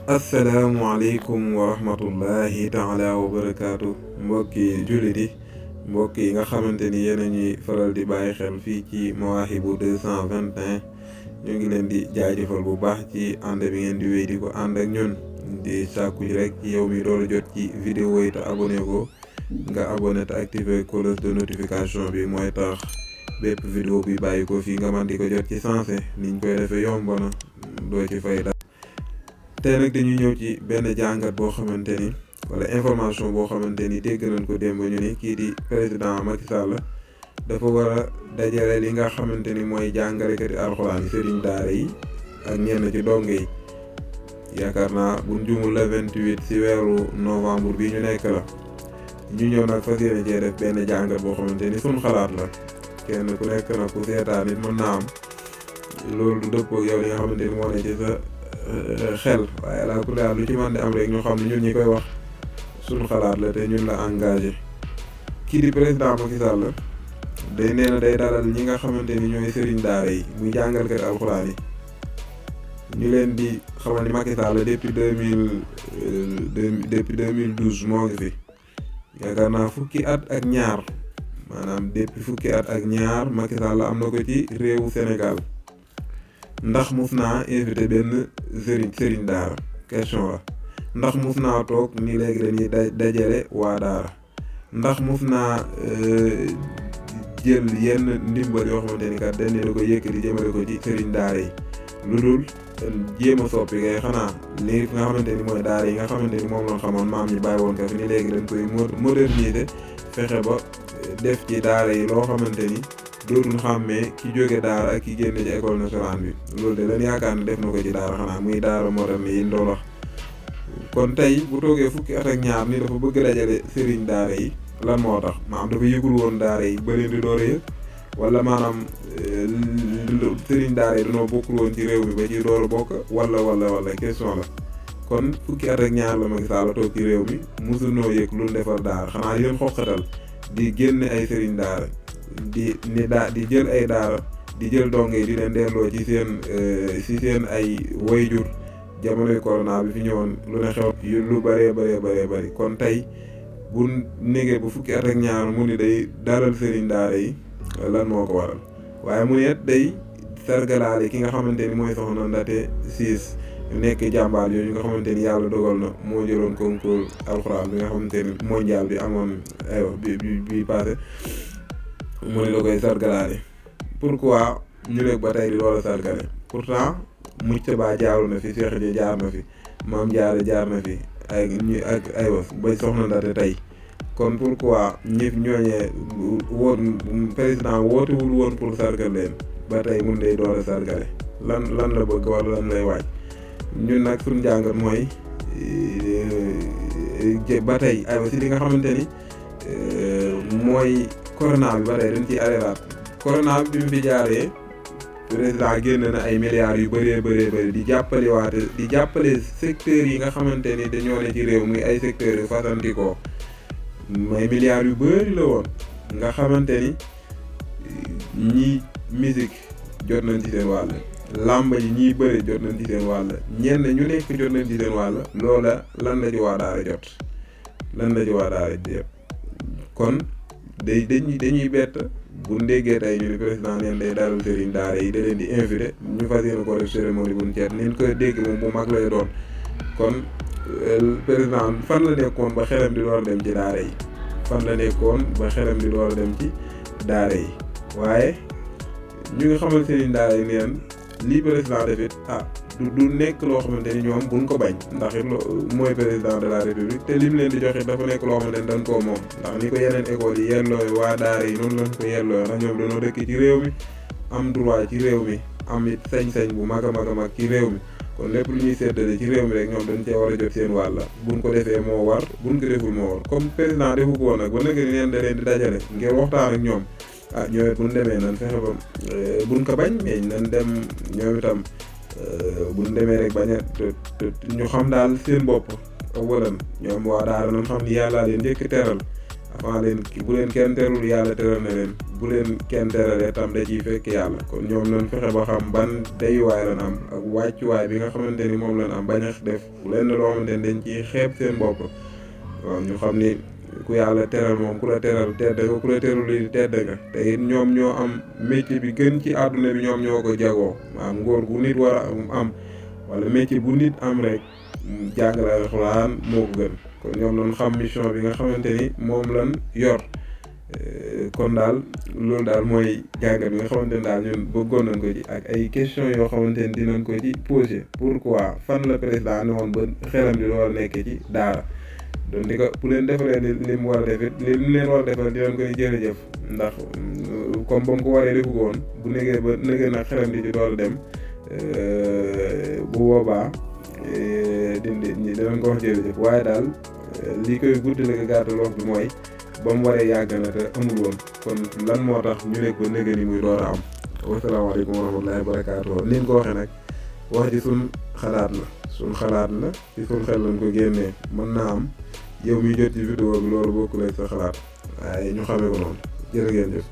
asalaamualeykum wa rahmatullahi taala wa barakaatu mbokki jullit yi mbokk yi nga xamante ni yéen a ñuy faral di bàyyi xel fii ci Mawahibou 221 ñu ngi leen di jaajëfal bu baax ci ànd bi ngeen di wéy di ko ànd ak ñun di sàkku rek ci yow mi doolu jot ci vidéo yi te abonné ko nga abonné te activé cloche de notification bi mooy tax bépp vidéo bi bàyyi ko fii nga man di ko jot ci sensé niñ koy defee yomb na doo ci fay dara. tey nag dañuy ñëw ci benn jàngat boo xamante ni wala information boo xamante ni dégg nañ ko démb ñu ni kii di président Macky Sall dafa war a dajale li nga xamante ni mooy jàngalekati alxuraan yi sëriñ daara yi ak ñenn ci donge yi yaakaar naa bu juumul le 28 si weeru novembre bi ñu nekk la ñu ñëw nag fas yéene cee def benn jàngat boo xamante ni suñ xalaat la kenn ku nekk nag ku seetaan nit mën naa am loolu du dëppoo yow li nga xamante ni moo ne ci sa xel waaye laa ku daal lu ci mën di am rek ñu xam ne ñun ñi koy wax suñu xalaat la te ñun la engagé. kii di président Macky Sall day nee na day dalal ñi nga xamante ni ñooy sëriñ daara yi muy jàngalkat alxuraan yi ñu leen di xamal ni Macky Sall depuis 2012 moo ngi fi yaakaar naa fukki at ak ñaar maanaam depuis fukki at ak ñaar Macky Sall am na ko ci réewu Sénégal. ndax mus naa invité benn sëriñ daara question la ndax mus naa toog ni léegi dañuy dajale waa daara ndax mus naa jël yenn ndimbal yoo xamante ni kat dañ ne da ko yëkkati jëmale ko ci sëriñ daara yi lu dul jéem a soppi kay xanaa li nga xamante ni mooy daara yi nga xamante ni moom lañ xamoon maam ñi bàyyi woon ko fi ni léegi dañ koy moderniser fexe ba def ci daara yi loo xamante ni dootul xàmmee ki jóge daara ak ki génne ci école nationale bi loolu de leen yaakaar ne def na ko ci daara xanaa muy daara moderne yi ndool wax kon tey bu toogee fukki at ak ñaar ni dafa bëgg dajale sëriñ daara yi lan moo tax maanaam dafa yëgul woon daara yi ba leen di door a yëg wala maanaam sëriñ daara yi dañoo bokkul woon ci réew mi ba ci door a bokk wala question la kon fukki at ak ñaar la Macky Sall toog ci réew mi mosunoo yëg lu defar daara xanaa yéen xoqatal di génne ay sëriñ daara di jël ay daara di jël donge yi di leen delloo ci seen ay wayjur jamonoy corona bi fi ñëwoon lu ne xew lu bëree bëri kon tey bu négee bu fukki at ak ñaar mu ni day dalal sëriñ daara yi lan moo ko waral waaye mu ne day sargalaale ki nga xamante ni mooy soxna Ndaté Ciss nekk jàmbaar yooyu nga xamante ni yàlla dogal na moo jëloon concours alxuraan bi nga xamante ni mondial bi amoon aywa bi passé mu ne da koy sargalaale pourquoi ñu nekk ba tey di door a sargale pourtant mucc ba jaaru na fi Cheikh ji jaar na fi maam jaar na fi ak aywa ba soxna Ndaté tey kon pourquoi ñooñee woon président wootewul woon pour sargal leen ba tey mun day door a sargale lan la bëgg wala lan lay waaj ñun nag suñu jàngat mooy ba tey aywa si li nga xamante ni mooy corona bi ba tey dañ ciy areeraat corona bi mu fi jaaree président génn na ay milliards yu bëree di jàppale secteurs yi nga xamante ni dañoo ne ci réew muy ay secteurs yu fasantikoo may milliards yu bëri la woon nga xamante ni ñii musique jot nañ ci seen wàll làmb yi ñiy bëri jot nañ ci seen wàll ñenn ñu nekk jot nañ ci seen wàll loola lan la ci waa daara jot kon dañuy bett bu ndéggee tey ñu ne président neen day dalal sëriñ daara yi da leen di invité ñu fas yéene ko def cérémonie buñ ceet nin ko dégg moom bu mag lay doon kon président fan la nekkoon ba xelam di door dem ci daara yi waaye ñu ngi xamal sëriñ daara yi neen lii président defit du nekk loo xamante ni ñoom buñ ko bañ ndax it mooy président de la république te lim leen di joxe dafa nekk loo xamante ni dañ koo moom ndax ni ko yeneen école yi yellooy waa daara yi noonu lañ ko yellooy ndax ñoom dañoo dëkk ci réew mi am droit ci réew mi am it sañ-sañ bu mag a mag ci réew mi kon lépp lu ñuy séddale ci réew mi rek ñoom dañ cee war a jot seen wàll buñ ko defee moo war buñ ko deful moo war comme président defu ko woon nag ba nëgg ni neen da leen di dajale ngir waxtaan ak ñoom ñoom it buñ demee nan fexe ba buñ ko bañ mais nan dem ñoom itam buñ demee rek bañ a ñu xam daal seen bopp awalan ñoom waa daara nañ xam ni yàllaa leen njëkk teral avant leen bu leen kenn terul yàlla teral na leen bu leen kenn teralee tam da ciy fekk yàlla kon ñoom lañ fexe ba xam ban dayuwaay lañ am ak wàccuwaay bi nga xamante ni moom lañ am bañ a def lenn loo xamante ni dañ ciy xeeb seen bopp waaw ñu xam ni ku yàlla teral moom ku la teral tedd nga ku la teral li tedd nga te it ñoom ñoo am métier bi gën ci àdduna bi ñoom ñoo ko jagoo maanaam ngóor gu nit war a am wala métier bu nit am rek jàngale alxuraan moo ko gën kon ñoom lañ xam mission bi nga xamante ni moom lañ yor kon daal loolu daal mooy jàngat bi nga xamante ni daal ñun bëggoon nañ ko ci ak ay question yoo xamante ni dinañ ko ci poser pourquoi fan la président ne woon ba xelam di war a nekkee ci daara donc di ko bu leen defalee li mu war a def it li mu leen war a defal dinañ koy jërëjëf ndax comme ba mu ko waree defu ko woon bu nekkee ba nekkee nag xelam di ci door a dem bu boobaa dinañ ko wax jërëjëf waaye daal li koy guddi la ko gàttal wax bi mooy ba mu waree yàgg na te amul woon kon lan moo tax ñu nekk ba néega ni muy door a am wasalaamaaleykum wa rahmatullahi wa barakaatu ni ko waxee nag wax ji suñ xalaat la ci suñ xel lañ ko génnee mën naa am yow mi jot ci vidéo bi loolu bokkul ak sa xalaat waaye ñu xamee ko noonu jërë ngeen jëf